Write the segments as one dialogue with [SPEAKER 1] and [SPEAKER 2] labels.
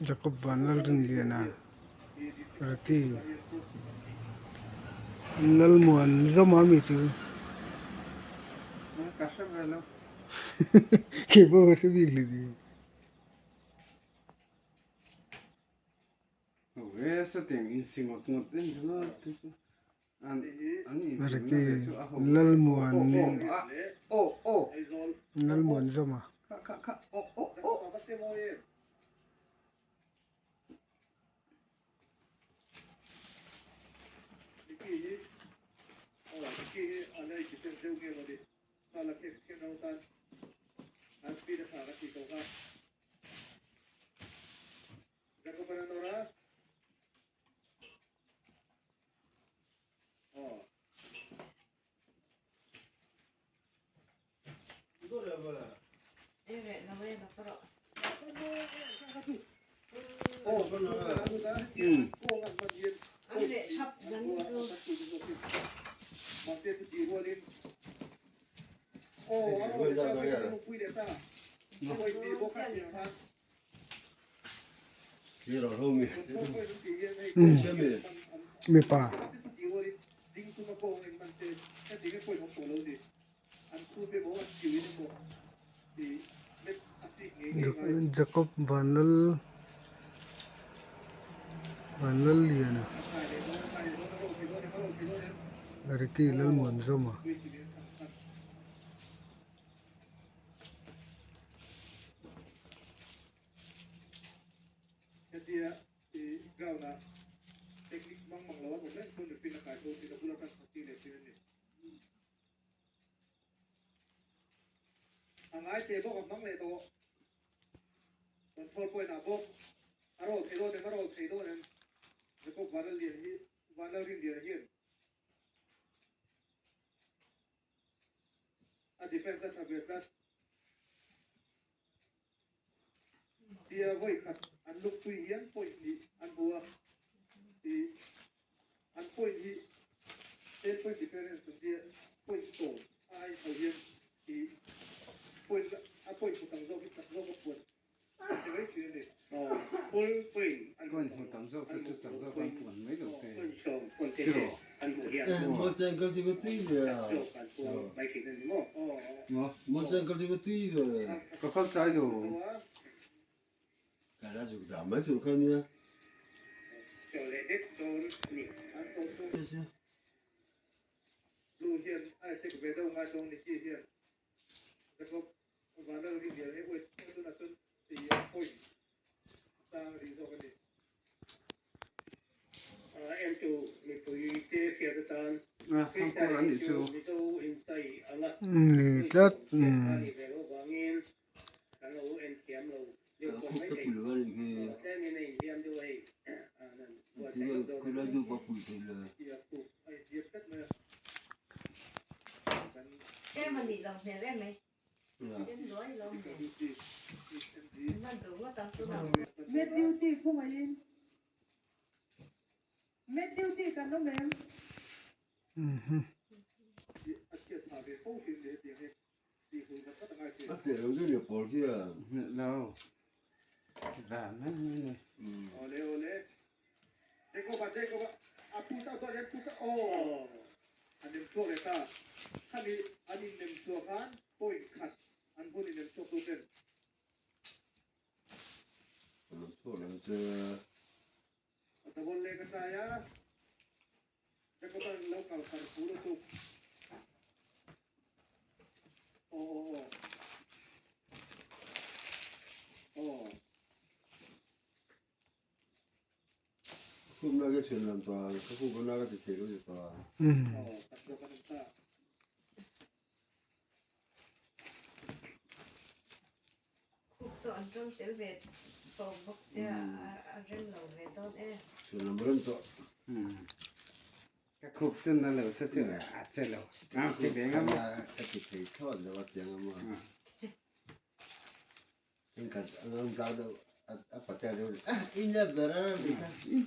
[SPEAKER 1] Jacob Vanlalrinliana Ricky Lalmuan zawm a mi chu keipawh ka hre bik lo Ricky Lalmuan Lalmuan zawm a. Mipa. Jacob Vanlal Vanlalliana Ricky Lalmuanzawma. Ni tlat umm.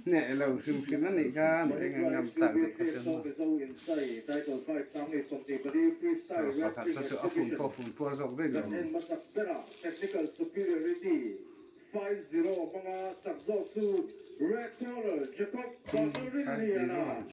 [SPEAKER 2] Hneh lo hrim hrim a nih kha an eng ang ngam tlak deuh kha chuan maw. Pakhat saw chu a fun pawh fun puar zawk daih lo maw.